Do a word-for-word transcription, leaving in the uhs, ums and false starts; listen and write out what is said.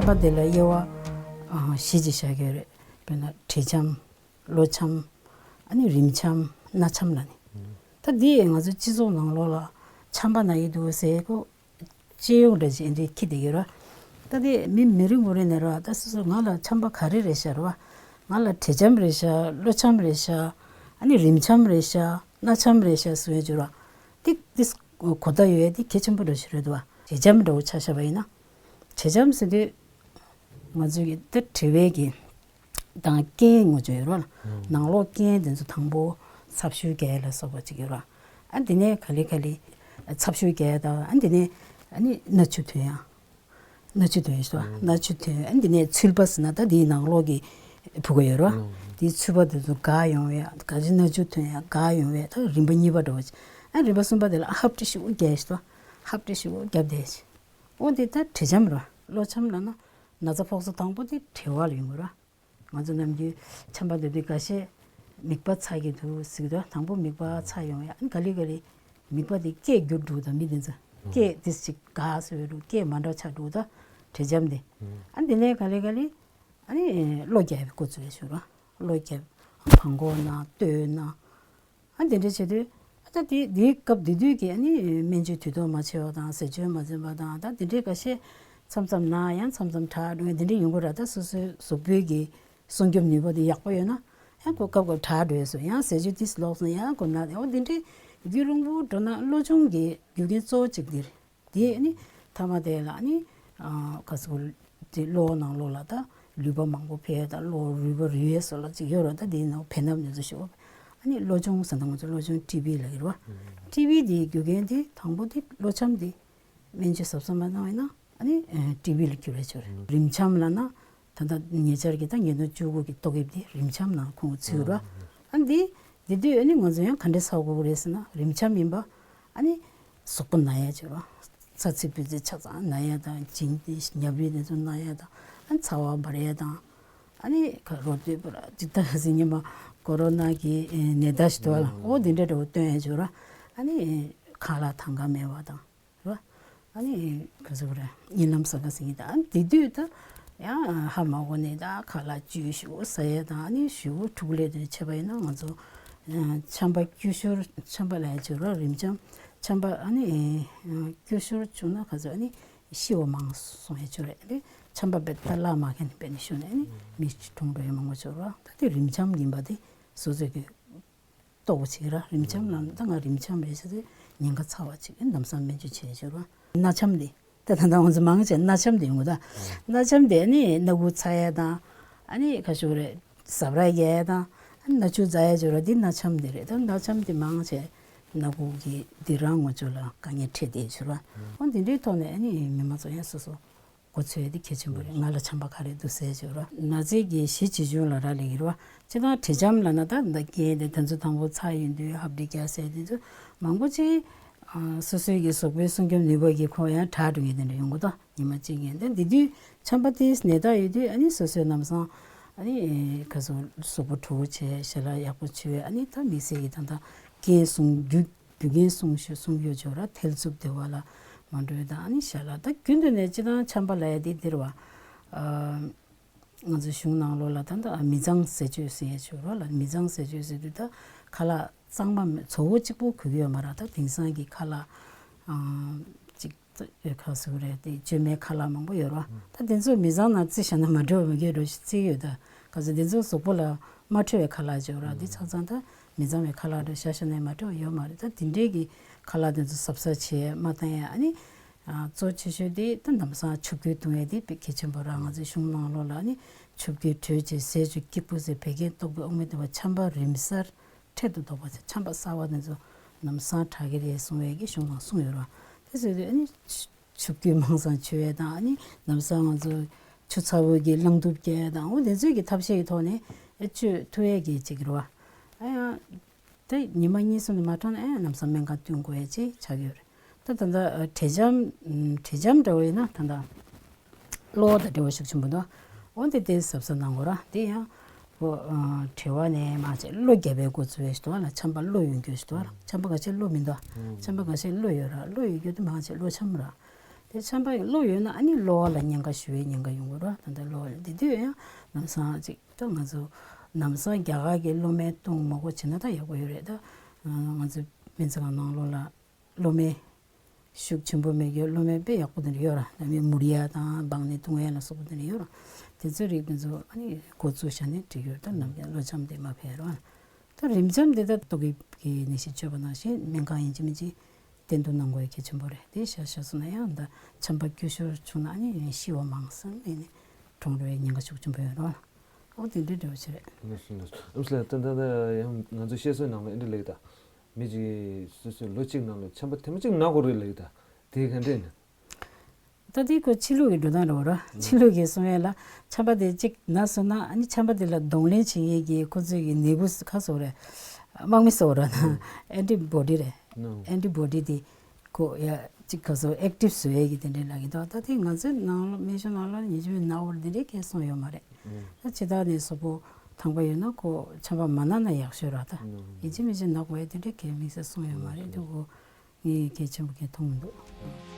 པ་དེ་ལ་དབྱེ་བ་ཨ་བཞི་ཅིག་བཞག་གི་ཡོད་རེད། དཔེར་ན་བྲེ་ཆམ། གློ་ཆམ། ཨ་ནི་རིམས་ཆམ། སྣ་ཆམ་ལ་ནི། ད་འདི་ང་ཚོའི་སྤྱི་ཚོགས་ནང་ལོགས་ལ་ཆམ་པ་ན་ཡི་འདུག་ཟེར་གོ། སྤྱི་ཡོངས་འདྲ་ཅིག་འདི་ཁྱི་དེ་ཡོད་ར། ད་དེ་མི་མི་རེ་ངོ་རེ་ནས་ར་ད་སོ་སོ་ང་ལ་ཆམ་པ་ག་རེ་རེད་ཤག་ར་བ། ང་ལ་བྲེ་ཆམ་རེད་ཤག་གློ་ཆམ་རེད་ཤག་ཨ་ནི་རིམས་ཆམ་རེད་ཤག་སྣ་ཆམ་རེད་ཤག་ཟེར་ཡོད་ཅིག་ར། དེ་དེ་གོ་བརྡ་ཡོད་ཡ་དེ་གལ་ཆེན་པོ་འདྲ་ཞིག་རེད་འདུག་བ། བྲེ་ཆམ་འདྲ་བོ་ཆ་བཞག་པ་ཡིན་ན། བྲེ་ཆམ་ཟེར་དུས་ང་ཚོའི་གི་དེ་བྲེ་བའི་གི་དང་རྐན་ངོ་ཅོ་ཡོད་ར། ནང་ལོགས་རྐན་དེ་ཚོ་དང་པོ་ཚབ་ཤུ་རྒྱག་ཡ་ལ་སོགས་པ་ཅིག་ཡོད་ར། ཨ་འདི་ནས་ག་ལེ་ག་ལེ་ཚབ་ཤུ་རྒྱག་ཡ་དང་ཨ་འདི་ནས་ཨ་ནི་སྣ་ཆུ་ཐོན་ཡ། སྣ་ཆུ་ཐོན་ཡ་ཞུ་བ། སྣ་ཆུ་ཐོན་ཨ་འདི་ནས་ཚུལ་པ་ཟེར་ན་ད་དེའི་ནང་ལོགས་ཀྱི་བུ་ག་ཡོད་ར། དེའི་ཚུལ་པ་དེ་ཚོ་འགག་ཡོང་བས་ག་ཅི་སྣ་ཆུ་ཐོན་ཡ་འགག་ཡོང་བས་ད་རིམ་པ་གཉིས་པ་འགྲོ་བ་ཅིག་ཨ་རིམ་པ་གསུམ་པ་དེ་ལ་ཨ་ཧབ་ཏི་ཤུ་རྒྱག་ཡ་ཞུ་བ། ཧབ་ཏི་ཤུ་རྒྱབ་བསྡད་ཅིག་འོ་འདི་ད་བྲེ་ཆམ་ར། གློ་ཆམ་ལབ་ན་ན་ཚ་ཕོག་ས་དང་པོ་དེ་བྲེ་བ་ལ་ཡོང་གི་ར། ང་ཚོ་ནམ་རྒྱུན་ཆམ་པ་འདི་དུས་འགའ་ཤས་མིད་པ་ཚ་གི་འདུག་ཟེར་གི་འདུག་དང་པོ་མིད་པ་ཚ་ཡོང་ཡ་ཨ་ནི་ག་ལེ་ག་ལེ་མིད་པ་དེ་སྐད་འགྱུར་འགྲོ་དང་མི་དེ་ཚོ་སྐད་དེ་ཅིག་འགག་ཟེར་བའི་རུ་སྐད་མ་འདྲ་ཆགས་འགྲོ་ད་བྲེ་ཆམ་དེ་ཨ་འདི་ནས་ག་ལེ་ག་ལེ་ཨ་ནི་གློ་རྒྱག་པའི་འགོ་ཚུགས་ཡ་ཞུ་ར། གློ་རྒྱག་བྲང་ཁོག་ན་སྟོད་ན། ཨ་དེ་འདྲ་བྱེད་དུས་ཨ་ད་དེ་དེའི་སྐབས་དེ་དུས་ཀྱི་ཨ་ནི་སྨན་བཅོས་དུས་ཐོག་མ་བྱས་པ་དང་ཟས་སྤྱོད་མ་འཛེམས་པ་དང་ད་དེ་འདྲའི་འགའ་ཤས་མཚམས་མཚམས་ན་ཡང་མཚམས་མཚམས་དྲག་འགྲོ་ཡ་དེ་འདྲ་ཡོང་གི་ར། ད་སོ་སོའི་གཟུགས་པོའི་གི་སྲུང་སྐྱོབ་ནུས་པ་དེ་ཡག་པོ་ཡོད་ན་ཡང་ཁོ་སྐབས་སྐབས་དྲག་འགྲོ་ཡ་སོ་ཡང་ཟས་སྤྱོད་དེ་ལོག་སོང་ཡང་ཁོ་ན་འོ་དེ་འདྲའི་རྒྱུན་རིང་པོ་འགྲོ་ན་གློ་གཅོང་གི་རྒྱུ་རྐྱེན་གཙོ་བོ་གཅིག་དེ་རེད། དེ་ནི་ཐ་མ་དེ་ལ་ནི་ག་ཚོད་དེ་གློ་ནང་ལོགས་ལ་ད་ལུད་པ་མང་པོ་འཕེལ་ཡ་ད་གློ་རུས་པ་རུལ་ཡ་སོགས་ལ་ཅིག་ཡོད་ར། ད་དེའི་ནང་བེ་སྣབས་ནས་ཚོ་ཤོག་ཨ་ནི་གློ་གཅོང་ཟེར་ན་ང་ཚོ་གློ་གཅོང་ཊི་བི་ལ་ཡོད་ར། ཊི་བི་དེའི་རྒྱུ་རྐྱེན་དེ་དང་པོ་དེ་གློ་ཆམ་དེ་སྨན་བཅོས་གཟབ་གཟབ་མ་གནང་བས་ན་ཨ་ནི་ཊི་བི་ལ་འགྱུར་བའི་ཆོག་རེད། རིམས་ཆམ་ལབ་ན། ད་ལྟ་ཉེ་ཆར་གྱི་ད་ཉིས་སྟོང་བཅུ་དགུ་གི་ཏོག་དབྱིབས་དེ་རིམས་ཆམ་ནང་ཁོང་ཚུད་ར། ཨ་འདི་འདི་དུས་ཨ་ནི་ང་ཚོ་ཡང་ག་འདྲས་ཚ་དགོས་ཀྱི་རེད་ཟེར་ན་རིམས་ཆམ་ཡིན་པ་ཨ་ནི་གཟུགས་པོ་ན་ཡ་བྱེད་ར། ཚ་ཚིག་པུས་ཚིག་ཆ་ཚང་ན་ཡ་དང་བྱིང་ཉབ་རིལ་དེ་ཚོ་ན་ཡ་དང་ཨ་ནི་ཚ་བ་འབར་ཡ་དང་ཨ་ནི་ཁ་རོ་སྟོད་པུ་ར་ཅིག་ད་ཟིན་ཉི་མ་ཀོ་རོ་ན་གི་ནད་རྟགས་ཤིག་འདུག་ལ་འོ་འདི་འདྲ་འདྲ་བོ་སྟོན་ཡ་བྱེད་ར། ཨ་ནི་ཁ་ལག་དང་ག་མེད་པ་དང་། རེད་བ། ཨ་ནི་ག་ཟེར་དགོས་རེད། གཉིད་ལམ་ཟ་དགའ་ཟེར་གྱི་འདུག་ཨ་ནི་དེ་དུས་ད་ཡང་ཧ་མ་གོ་ནས་ད་ཁ་ལག་བཅུད་ཞེ་པོ་ཟ་ཡས་དང་ཨ་ནི་ཞེ་པོ་འཁྲུག་ལས་དེ་བྱས་པ་ཡིན་ན་ང་ཚོ་ཆམ་པ་སྐྱུར་ཤོར་ཆམ་པ་ལ་ཡ་བྱེད་རོགས་རིམས་ཆམ་ཆམ་པ་ཨ་ནི་སྐྱུར་ཤོར་བྱུང་ན་ག་ཚོད་ཨ་ནི་ཤི་བ་མང་སོང་ཡས་ཆོག་རེད། ཨ་ནི་ཆམ་པ་བེད་ད་བརླག་མ་མཁན་བེད་ནས་ཤོར་ནས་ཨ་ནི་མི་གྲོངས་འགྲོ་ཡས་མང་པོ་ཆོག་རོགས། ད་དེ་རིམས་ཆམ་ཡིན་པ་དེ་སོ་སོས་ཀྱི། རྟོགས་པ་བྱེད་ཀྱི་ར། རིམས་ཆམ་ལ་ད་ང་རིམས་ཆམ་རེད་ཟེར་ཏེ་ཉེན་ཁ་ཚ་བ་ཅིག་ལམ་སང་སྨན་བཅོས་བྱེད་ཆོག་ར། སྣ་ཆམ་དེ་ད་ད་ད་ང་ཚོ་མང་ཆེ་སྣ་ཆམ་དེ་ཡོང་གི་ད། སྣ་ཆམ་དེ་ནི་སྣ་ཁུག་ཚ་ཡ་དང་ཨ་ནི་ཁ་ཤུ་རེད་ཟབ་ར་རྒྱག་ཡ་དང་ཨ་ནི་སྣ་ཆུ་འཛག་ཡ་ཅིག་ཡོད་ར། དེ་སྣ་ཆམ་དེ་རེད། ད་སྣ་ཆམ་དེ་མང་ཆེ་སྣ་ཁུག་གི་དེ་རང་ངོ་ཅོག་ལ་དཀའ་ངལ་འཕྲད་བསྡད་ཆོག་ར། འོ་དེ་འདྲའི་ཐོག་ནས་ཨ་ནི་མི་མང་ཚོ་ཡང་སོ་སོ། མགོ་ཚོས་དེ་གལ་ཆེན་པོ་རེད། ང་ལ་ཆམ་པ་ག་རེ་འདུག་ཟེར་བྱས་རོ། ན་ཚའི་གི་གཞི་ཆེ་ཆུང་ལ་རག་ལས་ཀྱི་རེད་བ། སྤྱིར་བཏང་བྲེ་ཆམ་ལབ་ན་ད་འདི་རྐྱེན་དེ་ད་ཚོ་དང་པོ་ཚ་ཡོང་དུས་ཧབ་དེ་རྒྱག་ཟེར་དེ་ཚོ་མང་པོ་ཅིག་ཨ་སོ་སོའི་གི་གཟུགས་པོའི་སྲུང་སྐྱོབ་ནུས་པ་གི་ཁོ་ཡང་དྲག་འགྲོ་མཁན་དེ་འདྲ་ཡོང་གི་འདུག་ཉི་མ་གཅིག་ཡིན་དེ་འདི་དུས་ཆམ་པ་དེ་ནད་རྟགས་ཡོད་དུས་ཨ་ནི་སོ་སོའི་ལམ་སང་ཨ་ནི་ག་ཚོད་གཟུགས་པོ་དྲོ་པོ་བྱས་ཞལ་ལག་ཡག་པོ་མཆོད། ཨ་ནི་ད་དམིགས་བསལ་གྱི་ད་ད་རྐྱེན་སྲུང་རྒྱུ། རྒྱུ་རྐྱེན་སྲུང་ཞུ་སྲུང་ཡོད་ཆོག་ར། ཐལ་རྩུབ་བདེ་བ་ལ་མ་འགྲོ་ཡ་དང་ཨ་ནི་ཞལ་ལག་ད་རྒྱུན་དུ་ནས་སྤྱིར་བཏང་ཆམ་པ་ལབ་ཡ་དེ་འདིར་བ། ཨ་ང་ཚོ་གཞུང་ནང་ལོགས་ལ་ད་ལྟ་མི་གཙང་ཟས་སྤྱོད་ཟེར་ཡ་ཆོག་ར་ལ། མི་གཙང་ཟས་སྤྱོད་ཟེར་དུས་ད་ཁ་ལག་གཙང་མ་མེད་བཙོག་པོ་གཅིག་པོ་གོ་གི་ཡོད་མ་རེད། ད་དེང་སང་གི་ཁ་ལག་ཨ་གཅིག་ད་ཡོད་ཁ་ཟུག་རེད་དེ་བཅོས་མའི་ཁ་ལག་མང་པོ་ཡོད་ར། ད་དེ་ཚོ་མི་གཙང་ནང་བརྩི་བཞག་ན་མ་འགྲོ་བ་མི་དགོས་འགྲོ་ཞིག་བརྩི་ཡོད་ད། ག་ཚོད་དེ་ཚོ་གཟུགས་པོ་ལ་མ་འཕྲོད་པའི་ཁ་ལག་ཅིག་ཡོད་ར། དེ་ཆ་ཚང་ད་མི་གཙང་བའི་ཁ་ལག་འགྲོ་བཞག་བཞག་ན་མ་འགྲོ་བ་ཡོད་མ་རེད། ད་དེ་འདྲའི་གི་ཁ་ལག་དེ་ཚོ་གཟབ་གཟབ་བྱས་མ་བཏང་ཡ་ཨ་ནི་གཙོ་ཆེ་ཤོས་དེ་ད་ལམ་སང་ཆུ་ཁོལ་བཏུང་ཡ་དེ་དཔེ་གལ་ཆེན་པོ་ར། ང་ཚོའི་གཞུང་ནང་ལོགས་ལ་ཨ་ནི་ཆུ་ཁོལ་དྲོད་ཅེས་ཟས་བཅུད་སྐྱིད་པོ་ཟེར་བད་ཀན་ཏོག་པའི་དབུགས་མི་བདེ་བ་ཆམ་པ་རིམས་གསར། འཕྲལ་དུ་ལྡོག་པ་ཆམ་པ་གསར་བ་དེ་ཚོ་ལམ་སང་དྲག་གི་རེད་གསུང་བའི་གི་གཞུང་ནང་གསུངས་ཡོད་ར། དེ་ཟེར་དུས་ཨ་ནི་ཆུ་ཆུ་རྒྱུས་མང་ཙམ་མཆོད་ཡས་དང་ཨ་ནི་ལམ་སང་ང་ཚོ་ཆུ་ཚ་བོ་གི་རླངས་གཏུབ་རྒྱག་ཡས་དང་འོ་དེ་ཚོའི་གི་ཐབས་ཤེས་ཀྱི་ཐོག་ནས་ཨེ་བཅོས་ཐུབ་ཡས་གི་ཅིག་རེད་བ། ཨ་ཡང་དེ་ཉི་མ་གཉིས་གསུམ་ནས་མ་གྲོངས་ན་ཨེ་ལམ་སང་སྨན་ཁང་བསྟུན་དགོས་ཡས་ཅིག་ཆགས་ཡོད་རེད། ད་ད་ལྟ་བྲེ་ཆམ་བྲེ་ཆམ་འདྲ་བོ་ཡིན་ན་ད་ལྟ། གློ་བ་དང་འབྲེལ་བ་ཤུགས་ཆེན་པོ་འདུག་འོན་ཏེ་དེ་གཟབ་གཟབ་གནང་དགོས་ར། དེ་ཡང་བྲེ་བ་ནས་མང་ཆེ་གློ་རྒྱག་པའི་འགོ་ཚུགས་པའི་ཞིག་འདུག་ལ། ཆམ་པ་གློ་ཡོང་རྒྱུ་ཞིག་འདུག་ལ། ཆམ་པ་འགའ་ཤས་གློ་མི་འདུག་ཆམ་པ་འགའ་ཤས་གློ་ཡོད་ར། གློ་ཡོད་རྒྱུ་དེ་མང་ཆེ་གློ་ཆམ་ར། དེ་ཆམ་པ་གློ་ཡོད་ན་ཨ་ནི་གློ་བ་ལ་ཉེན་ཁ་ཞུ་བའི་ཉེན་ཁ་ཡོང་གི་རེད་བ། ད་ལྟ་གློ་བ་ལ་དེ་དུས་ཡང་ལམ་སང་ཅིག་ད་ང་ཚོ་ལམ་སང་རྒྱ་གར་གྱི་གློ་སྨན་བཏུང་མ་དགོས་བྱས་ན་ད་ཡག་པོ་ཡོད་རེད། ད་ང་ཚོ་སྨན་རྩིས་ཁང་ནང་ལོགས་ལ་གློ་སྨན་ཤུགས་ཆེན་པོ་མེད་རྒྱུ་གློ་སྨན་དཔེ་ཡག་པོ་དེ་འདྲ་ཡོད་ར། ད་མི་མུར་ཡ་དང་སྦང་ནས་བཏུང་ཡ་ལ་སོགས་པ་དེ་འདྲ་ཡོད་ར། དེ་ཚོའི་རིགས་དེ་ཚོ་ཨ་ནི་འགོ་བཙུགས་བྱས་ནས་འགྲིག་ཡོད། ད་ནམ་རྒྱུན་གློ་ཆམ་དེ་མ་ཕེབས་ར། ད་རིམས་ཆམ་དེ་ད་ཏོག་དབྱིབས་ཀྱི་ནད་གཞི་བཅོས་པ་ནང་བཞིན་སྨན་ཁང་ཡིན་གཅིག་མིན་གཅིག་བསྟེན་གཏུག་གནང་དགོས་གལ་ཆེན་པོ་རེད། དེ་བཞག་བཞག་སོང་ན་ཡང་ད་ཆམ་པ་སྐྱོ་ཤོས་བྱུང་ན་ཨ་ནི་ཤི་བ་མང་ཙམ་ཨ་ནི་གྲོངས་འགྲོ་བའི་ཉེན་ཁ་ཤུགས་ཆེན་པོ་ཡོད་ར། ཨོ་དེ་འདྲའི་འདྲ་བོ་ཅིག་རེད། ལགས་སོ་ལགས་སོ། ཨམ་སི་ལགས་ད་ད་ད་ཡང་ང་ཚོ་བཤད་སྲོལ་ནང་ལ་ཨེ་འདྲ་ལེགས་ད། མི་གཅིག་སོ་སོའི་ལོ་གཅིག་ནང་ལ་ཆམ་པ་ཐེངས་མ་གཅིག་ན་དགོས་རེད་ལེགས་ད། དེ་ག་འདྲས་ན། ད་དེ་ཁོ་ཕྱི་ལུགས་ཀྱི་འགྲོ་སྟངས་རེད་བ་ར། ཕྱི་ལུགས་ཀྱི་གསུང་ཡས་ལ་ཆམ་པ་དེ་གཅིག་ན་སོང་ན་ཨ་ནི་ཆམ་པ་དེ་ལ་གདོང་ལེན་བྱེད་ཡས་ཀྱི་ཁོ་ཚོའི་གི་ནད་འབུ་ཁ་སོགས་རེད། དམག་མི་སོགས་ར་ན་ཨན་ཊི་བྷོ་ཌི་རེད། ཨན་ཊི་བྷོ་ཌི་དེ་ཁོ་ཡ་གཅིག་ག་སོ་ཨེག་ཊིབ་བཟོ་ཡས་ཀྱི་དེ་འདྲའི་ལ་གི་འདུག་ད་དེ་ང་ཚོའི་ནང་ལ་སྨན་གཞུང་ནང་ལ་ཉི་ཤུ་མི་ན་བར་དེ་འདྲའི་གས་སོང་ཡོད་མ་རེད། ད་ཇི་ལྟར་ནས་གཟུགས་པོ་ཐང་པ་ཡོད་ན་ཁོ་ཆམ་པ་མ་ན་ན་ཡག་ཤོས་ར། ད་ཡིན་གཅིག་མིན་གཅིག་ན་དགོས་ཡས་དེ་འདྲའི་གས་དམིགས་བསལ་སོང་ཡོད་མ་རེད། དེ་ཁོ་ངས་གལ་ཆེན་པོ་གས་མཐོང་མི་འདུག